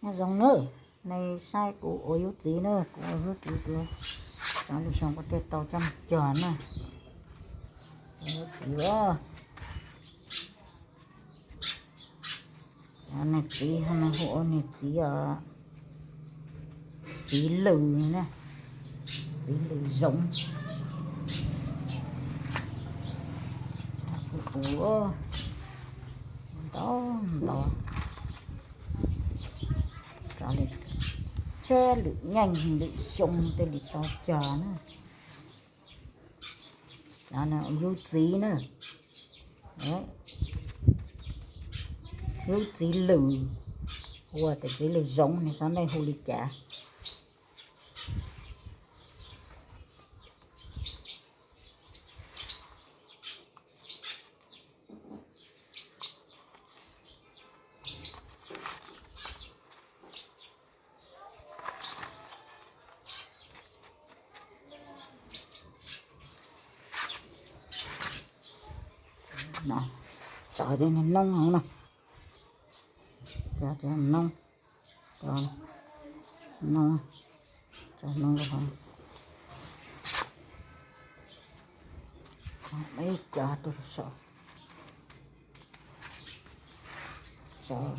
Nyob zoo nawb, nej saib kuv ua yub txiv na, kuv ua yub txiv kuv cov lwm xyoo kuv thiaj tau coj mus cog na. Ua yub txiv os. Cov niag txiv no hu ua niag txiv, txiv lws na, txiv lws zoov. Ua ntau ntau, rov li xab lwm nyeej lwm xyoo thiaj li tau cog na. Cov no yub txiv na, yub txiv lws, hu ua tias txiv lws zoov no, xyov nej hu li cas. Tso cov noob no, cov noob, noob, tso noob rau hauv, ib co tuaj saum, saum,